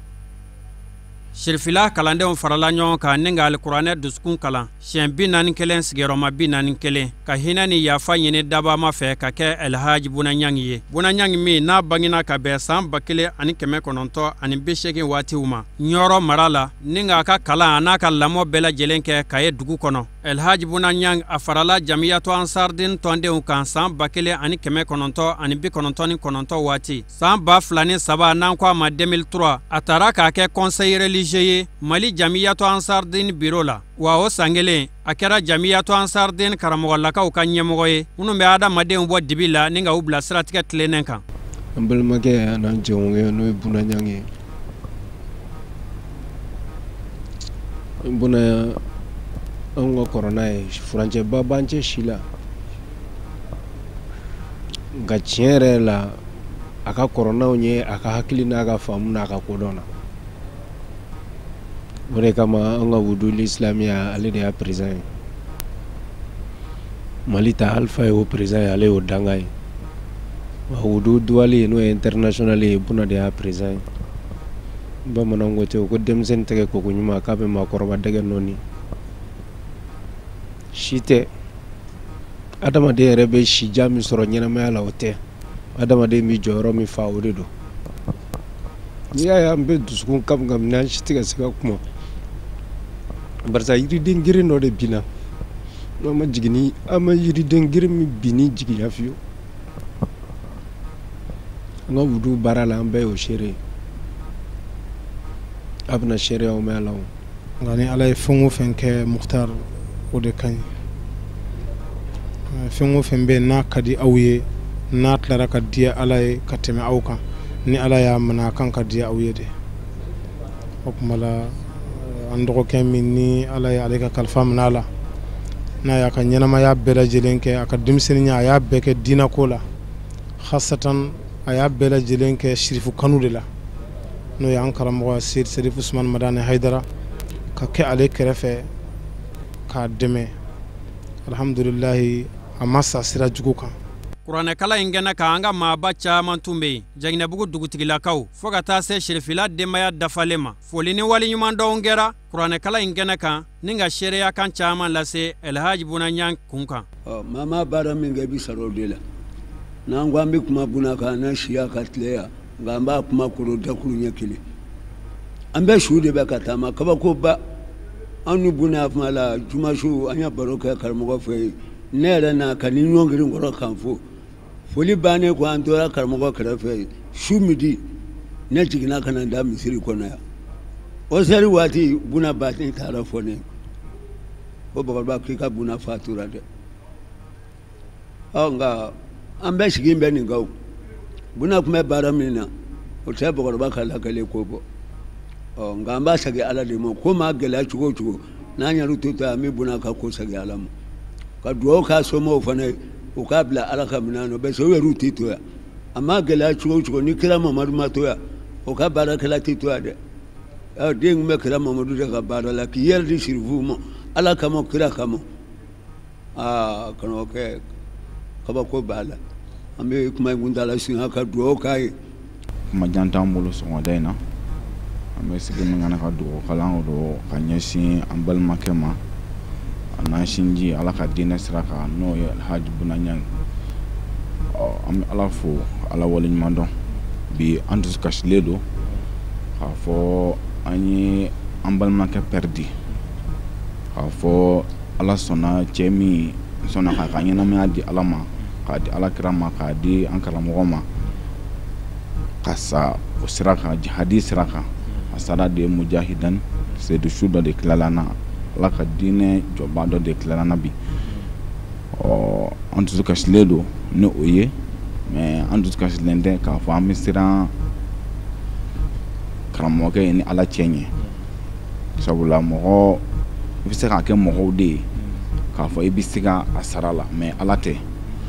Sirifila kalandenw farala ɲɔgɔn kan ni ka alikuranɛ dusukun kalan siɲɛ 41, sigiyɔrɔma 41, ka hinɛ ni yafa ɲini dabama fɛ ka kɛ Elhaji Buna Ɲangi ye. Buna Ɲangi min n'a bangena ka bɛn san 1980 waatiw ma Ɲɔrɔ mara la, ni k'a ka kalan a n'a ka lamɔ bɛɛ lajɛlen kɛ Kaye dugu kɔnɔ. Elhaji Buna Ɲangi, a farala Jamiyatu Ansardin tɔndenw kan san 1999 waati. San 2003, n'an ko a ma 2003, a taara k'a kɛ conseil religieux ye Mali Jamiyatu Ansardin biro la. Wa o san kelen, a kɛra Jamiyatu Ansardin karamɔgɔlakaw ka ɲɛmɔgɔ ye, minnu bɛ adamadenw bɔ dibi la ni ka u bila siratigɛ tilennen kan. An balimakɛ an'an jɛɲɔgɔnkɛ, n'o ye Buna Ɲangi ye. Buna anw ka kɔrɔ n'a ye, furancɛba b'an cɛ si la, nka tiɲɛ yɛrɛ la, a ka kɔrɔ n'anw ye a ka hakili n'a ka faamu n'a ka kodɔn na. O de kama an ka Wuduli Islamiya, ale de y'a président ye. Mali ta Alpha ye o président ye, ale y'o danga ye. Wa Wudu Duwali, n'o ye international ye, Buna de y'a président ye. Bamananw ko ten ko denmisɛnnin tɛgɛ koko ɲuman k'a bɛ maakɔrɔba dɛgɛ nɔɔni. Si tɛ adamaden yɛrɛ bɛ sija min sɔrɔ ɲɛnamaya la, o tɛ adamaden bɛ jɔyɔrɔ min fa, o de don. N'i y'a ye an bɛ dusukun kami kami n'an si tɛ ka se ka kuma, barisa yiriden girin dɔ de binna. N'an ma jigin ni an ma yiriden girin min binni jiginya fiyewu. An ka wudu baara la, an bɛɛ y'o seere ye. A bɛna seereyaw mɛn a la o. Nka ni Ala ye fɛn o fɛn kɛ, Mukhtar, o de ka ɲi. Fɛn o fɛn bɛ yen n'a ka di aw ye, n'a tilara ka diya Ala ye ka tɛmɛ aw kan, ni Ala y'a minɛ, a kan ka diya aw ye de. O tuma la, an dɔgɔkɛ min ni Ala ye ale ka kalifa minɛ a la, n'a y'a ka ɲɛnamaya bɛɛ lajɛlen kɛ, a ka denmisɛnninya a y'a bɛɛ kɛ diinɛko la, khasatan a y'a bɛɛ lajɛlen kɛ sirifu kanu de la, n'o ye an karamɔgɔ Seyid Serif Usman Madani Hayidara, ka kɛ ale kɛrɛfɛ k'a dɛmɛ. Alhamdulilahi, a ma sa sira jugu kan. Kuranɛkala in kɛnɛ kan, an ka maaba caman tun bɛ yen, Jɛngɛnɛbugu dugutigilakaw fo ka taa se Sirifila denbaya dafalen ma. Foli ni waleɲumandɔnw kɛra kuranɛkala in kɛnɛ kan ni ka seereya kan caman lase Elhaji Buna Ɲangi kun kan. Ɔ maa ma baara min kɛ, i bɛ sara o de la. N'an ko an bɛ kuma Buna kan, n'an siya ka tile yan, nka an b'a kuma koro dakuru ɲɛ kelen. An bɛɛ su de bɛ ka taama kabakoba. An ni Buna kuma la jumasu, an y'a baro kɛ karamɔgɔ fɛ yen. Ne yɛrɛ na ka ni ɲɔngiri kɔrɔ kan fo foli bannen ko an tora karamɔgɔ kɛrɛfɛ yen su midi, ne jiginna ka na da misiri kɔnɔ yan. O seri waati, Buna baden taara fɔ ne ko Bakɔrɔba, k'i ka Buna fatura dɛ. Ɔ nka an bɛɛ sigi bɛ nin kan o. Buna tun bɛ baara min na, o tɛ Bakɔrɔba ka lakale ko bɔ. Ɔ nka an b'a segin Ala de ma. Ko maa gɛlɛya cogo o cogo, n'an yɛrɛ to ten, an bɛ Buna ka ko segin Ala ma, ka dugawu k'a somɔgɔw fana ye, u k'a bila Ala ka minɛn na, parce que u yɛrɛw tɛ to yan. A ma gɛlɛya cogo o cogo, ni kira Mamadu ma to yan, o ka baarakɛla tɛ to yan dɛ. Den tun bɛ kira Mamadu de ka baara la, k'i yɛrɛ di sirifuw ma Ala kama, kira kama. Aa karamɔgɔkɛ, kabako b'a la. An bɛ kuma in kuntaala surunya ka dugawu k'a ye. Kuma jan t'an bolo sɔgɔmada in na. An bɛ sigi min kana ka dugawu kalan don ka ɲɛsin an balimakɛ ma, a n'an sinji Ala ka diinɛ sira kan, n'o ye Alhaji Buna Ɲangi. Ɔ, an bɛ Ala fo, Ala waleɲuman dɔn. Bi an dusu kasilen don k'a fɔ an ye an balimakɛ pɛridi, k'a fɔ Ala sɔnna cɛ min sɔnna k'a ka ɲɛnamaya di Ala ma, k'a di Ala kira ma, k'a di an karamɔgɔ ma, ka sa o sira kan, jihadi sira kan. A sara de ye mujahidan seyidu su dɔ de tilala na, Ala ka diinɛ jɔba dɔ de tilala na bi. Ɔ, an dusu kasilen don ni o ye, mais an dusu kasilen tɛ k'a fɔ an bɛ siran karamɔgɔkɛ ye ni Ala cɛ ɲɛ, sabula mɔgɔ i bɛ se k'a kɛ mɔgɔw de ye k'a fɔ i bɛ se ka a sara la, mais Ala tɛ.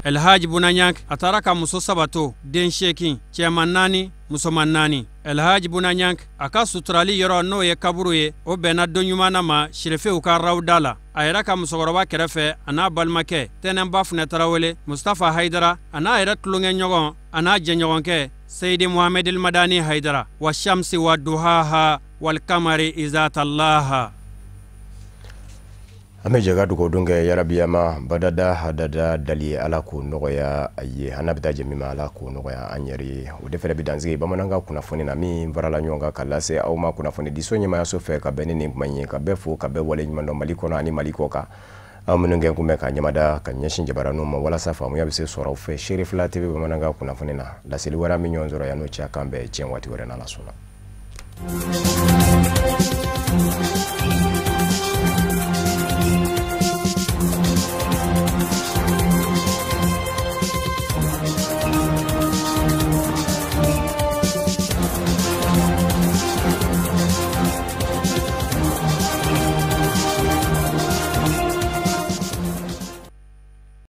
Elhaji Buna Ɲangi a taara ka muso 3 to, den 8, cɛman 4, musoman 4. Elhaji Buna Ɲangi a ka suturali yɔrɔ n'o ye kaburu ye, o bɛnna don ɲuman na ma sirifew ka rawda la. A yɛrɛ ka musokɔrɔba kɛrɛfɛ, a n'a balimakɛ Tɛnɛnba Funɛ Tarawele, Mustafa Hayidara, a n'a yɛrɛ tulonkɛ ɲɔgɔn, a n'a jɛɲɔgɔnkɛ Seyidi Muhamɛdil Madani Hayidara. Wa shamsi wa duhaha wal kamari izatallaha. An bɛ jɛ ka dugawu don kɛ yarabiyama badada hadada dali, Ala k'o nɔgɔya a ye. An n'a bɛ taa jɛ min ma, Ala k'o nɔgɔya an yɛrɛ ye. O de fɛnɛ bɛ dansigi bamanankan kunnafoni na min farala ɲɔgɔn kan ka lase aw ma kunnafoni diso ɲɛmayaso fɛ ka bɛn ni nin kuma in ye, ka bɛɛ fo ka bɛɛ wale ɲuman dɔn Mali kɔnɔ ani Mali kɔ kan. Aw minnu kɛ kun bɛ ka ɲamada ka ɲɛsin jabaraninw ma walasa faamuya bɛ se sɔrɔ aw fɛ Seere 2 TV bamanankan kunnafoni na. Laseli wɛrɛ an bɛ ɲɔgɔn sɔrɔ yan n'o cɛ, k'an bɛn diɲɛ waati wɛrɛ n'Ala sɔnna.